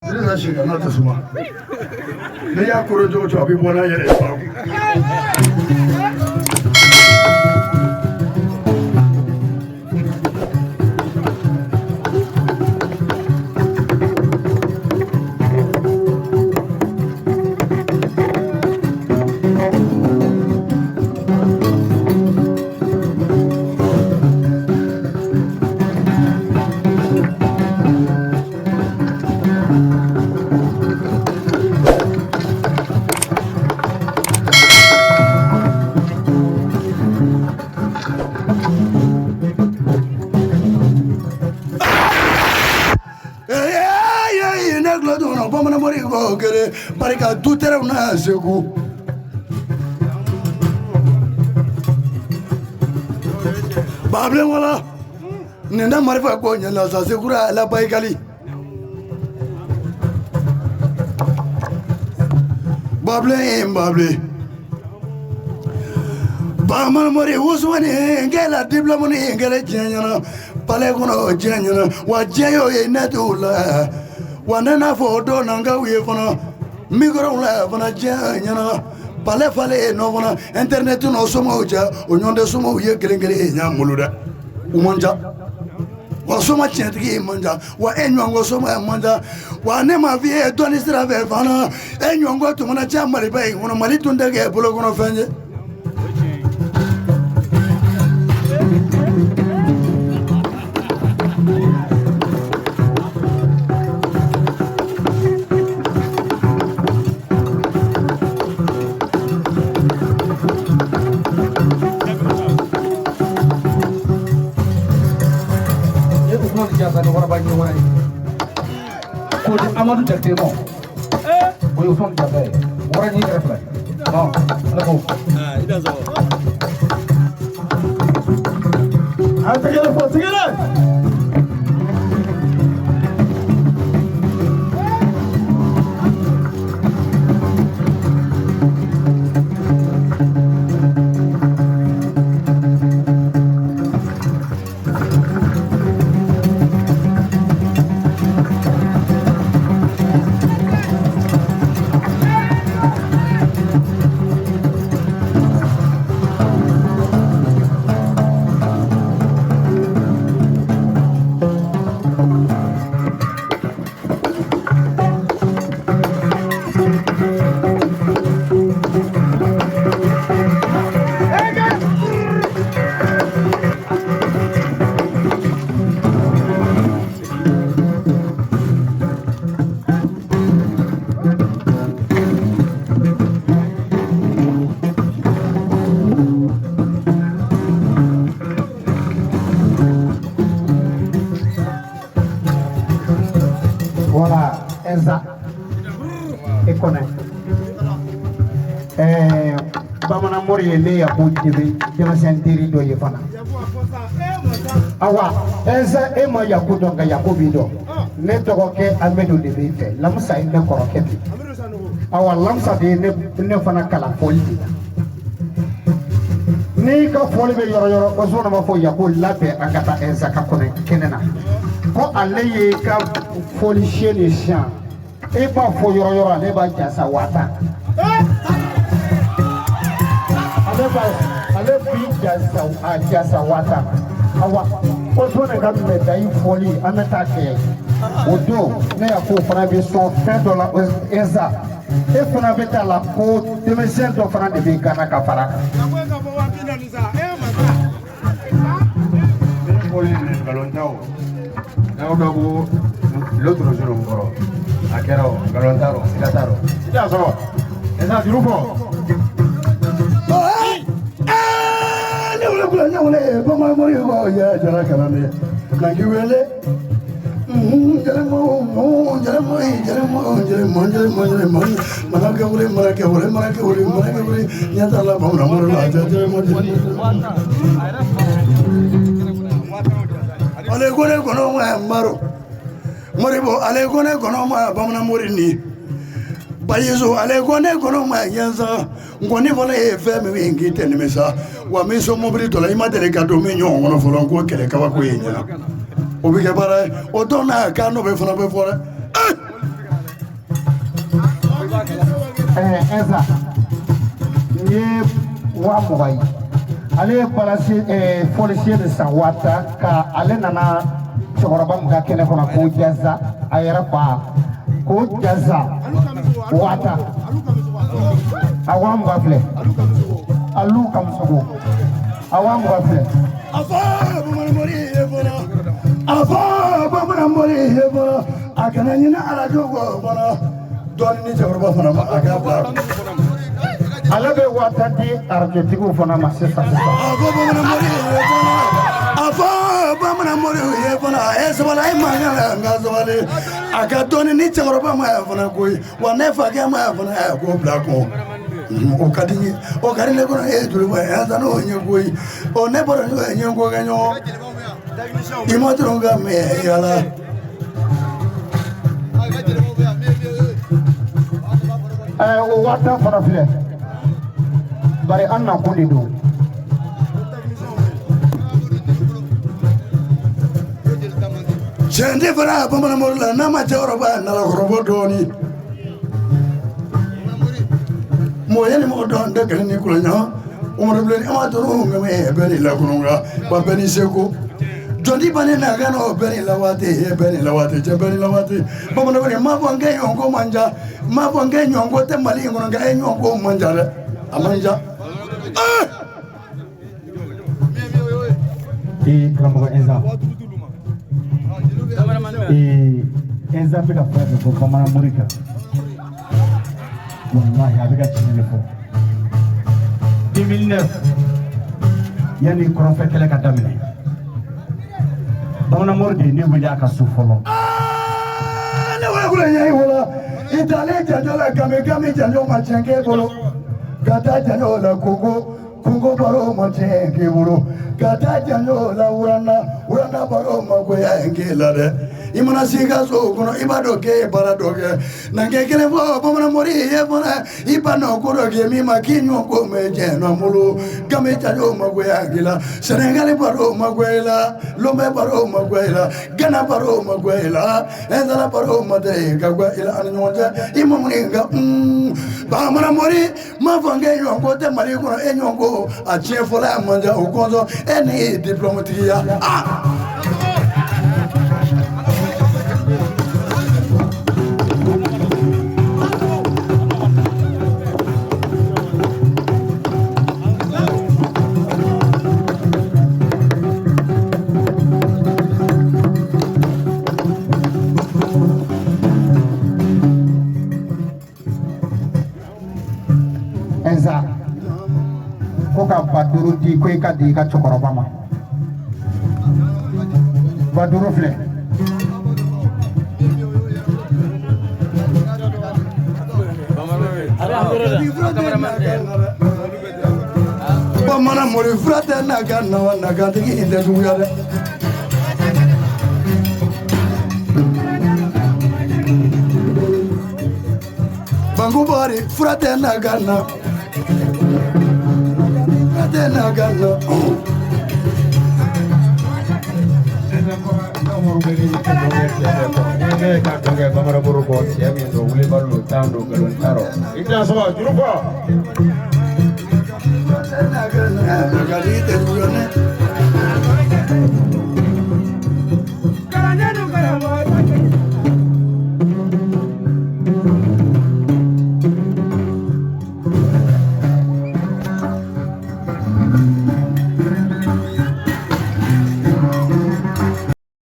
Ne si kana tasuma n'i y'a koro cogo cogo a bɛ bɔ n'a yɛrɛ ye. Ne tulo donna bamananmori ko kelen barika du tɛrɛw na Segu. Babilen wala nin tɛ marifa ko ɲɛna sa Sekura la bayikali. Babilen babilen bamananmori Usumani kɛla diplôme ni kɛla diɲɛ ɲɛna palais kɔnɔ diɲɛ ɲɛna wa diɲɛ y'o ye ne t'o la wa ne n'a fɔ o don nankaw ye fana micro la fana diɲɛ ɲɛna palais falen nɔ fana internet nɔ somaw cɛ o ɲɔgɔn tɛ somaw ye kelen kelen ye ɲa bolo dɛ u man ca wa soma tiɲɛtigi man ca wa e ɲɔgɔn ko soma man ca wa ne ma f'i ye dɔnni sira fɛ fana e ɲɔgɔn ko tun mana ca Maliba in kɔnɔ Mali tun tɛ kɛ bolo kɔnɔ fɛn ye. Ne Usumani Jasa ni waraba ɲɔgɔn ye k'o di Amadu Jakite ma, o ye Usumani Jasa ye, wara ɲin kɛrɛfɛ fila ye. Ne ko A tɛgɛrɛ fɔ, tɛgɛrɛ. Voilà, Elsa e kɔnɛ bamanan mori ye ne Yaku denmisɛn teri dɔ ye fana. Awa Elsa, e ma Yaku dɔn nka Yaku b'i dɔn. Ne dɔgɔkɛ Amadu de b'i fɛ, Lamusa ye ne kɔrɔkɛ bi. Awa Lamusa de ye ne fana kalan fɔli de la. N'i ka fɔli bɛ yɔrɔ yɔrɔ, Usumani b'a fɔ Yaku labɛn an ka taa Elsa ka kɔnɛ kɛnɛ na. Ko ale ye ka fɔli siyɛn de siyan, e b'a fɔ yɔrɔ yɔrɔ, ale b'a jasa 50,000. Ale b'i jasa a jasa 50,000. Awa Usumani ka médaille fɔli an bɛ taa kɛ o don, ne y'a ko fana bɛ sɔn fɛn dɔ la. Elsa, e fana bɛ taa la ko denmisɛn dɔ fana de bɛ Gana ka fara kan. Ne fɔli nin nkalon tɛ o. N'aw dɔ ko l'autre jour n kɔrɔ a kɛra o nkalon t'a rɔ, siga t'a rɔ. I t'a sɔrɔ Elsa juru fɔ. Ne wele kula ɲɛ wele bamanan mori ko ya jara kalanden na k'i wele jɛrɛmɔ jɛrɛmɔ jɛrɛmɔ jɛrɛmɔ jɛrɛmɔ jɛrɛmɔ mana kɛ wele mana kɛ wele mana kɛ wele mana kɛ wele ɲɛ t'a la bamanan mori la jɛrɛmɔ jɛrɛmɔ. Ale ko ne kɔnɔ ma maro moribo, ale ko ne kɔnɔ ma bamanan mori ni Bayisu, ale ko ne kɔnɔ ma ɲɛnsa nkɔni fana ye fɛn min ye k'i tɛ nimisa wa min so mobili dɔ la i ma deli ka don min ɲɔgɔn kɔnɔ fɔlɔ ko kɛlɛ kabako ye ɲɛna o bɛ kɛ baara ye o don n'a kan dɔ bɛ fana bɛ fɔ dɛ. Ɛnza nin ye 20,000 ye. Ale ye balasi fɔlisiye de san 10,000 ka ale nana cɛkɔrɔba min ka kɛnɛ kɔnɔ k'o jaza a yɛrɛ fa k'o jaza 10,000 a 20,000 filɛ alu kamusogo a 20,000 filɛ. A fɔ bamananmori ye fɔlɔ, a fɔ bamananmori ye fɔlɔ, a kana ɲinɛ arajo kɔ fɔlɔ, dɔɔni ni cɛkɔrɔba fana ma a k'a bila. Ale bɛ 10,000 di arajotigiw fana ma sisan sisan. A fɔ bamananmori ye fɔlɔ, a fɔ bamananmori ye fɔlɔ, a ye sabali, a ye mankan la n ka sabali, a ka dɔɔni ni cɛkɔrɔba ma yan fana koyi, wa ne fakɛ ma yan fana a k'o bila kun. O ka di n ye, o ka di ne kɔnɔ e ye joli bɔ yan san n'o ye koyi, ɔ ne bɔra n'o ye ko kɛ ɲɔgɔn. I ma dɔrɔn ka mɛn yala. O 10,000 fana filɛ bari an nakun de don. Tiɲɛ tɛ fara bamananmori la n'a ma cɛkɔrɔba nalakɔrɔbɔ dɔɔnin. Mɔgɔ ye ni mɔgɔ dɔn tɛ kelen ni kuloɲɔgɔn. Umaru bilen an ma dɔrɔn ŋɛmɛ bɛɛ ni lakununga wa bɛɛ ni seko. Jɔndi bannen na kan n'o bɛɛ ni lawaati bɛɛ ni lawaati cɛ bɛɛ ni lawaati. Bamananmori m'a fɔ n k'e ɲɔgɔn ko man ca, m'a fɔ n k'e ɲɔgɔn ko tɛ Mali in kɔnɔ nka e ɲɔgɔn ko man ca dɛ, a man ca. Karamɔgɔ Ɛnza. Ɛnza bɛ ka fɛn fɛn fɔ bamananmori kan. Walahi a bɛ ka tiɲɛ de fɔ. 2009 yanni kɔrɔnfɛ kɛlɛ ka daminɛ. Bamananmori de ye ne wele a ka so fɔlɔ. Ne wele kura ɲɛ i wolo. I taalen janjo la gami gami janjo ma tiɲɛ k'e bolo. Ka taa janjo la koko kungo baro ma tiɲɛ k'e bolo. Ka taa janjo la wuranda wuranda baro ma goya k'e la dɛ. I mana sigi ka so kɔnɔ i b'a dɔn k'e ye baara dɔ kɛ. Na kɛ kelen fɔ bamananmori ye fana i ba nɔ ko dɔ kɛ min ma k'i ɲɔgɔn ko mɛ jɛn nɔ bolo. Gami janjo ma goya k'i la. Sɛnɛgali baro ma goya i la. Lomɛ baro ma goya i la. Gana baro ma goya i la. Ɛnsala baro ma tɛ ka goya i la ani ɲɔgɔn cɛ. I ma mun ka bamananmori ma fɔ n k'e ɲɔgɔn ko tɛ Mali kɔnɔ e ɲɔgɔn ko a tiɲɛ fɔlɔ a man ca o kɔsɔn e ni e ye diplôme tigiya. Ɛnza ko ka 5,000 di ko i ka di i ka cɛkɔrɔba ma. 5,000 filɛ. Bamananmori fura tɛ n'a ka na wa nakantigi in tɛ juguya dɛ. Bangubari fura tɛ n'a ka na. Fura tɛ n'a ka na. Ne ka dɔn kɛ bamananmori kɔ cɛ min don wulibali don tan don nkalon t'a rɔ. I tɛna sɔgɔ juru fɔ. Nakantigi tɛ juguya.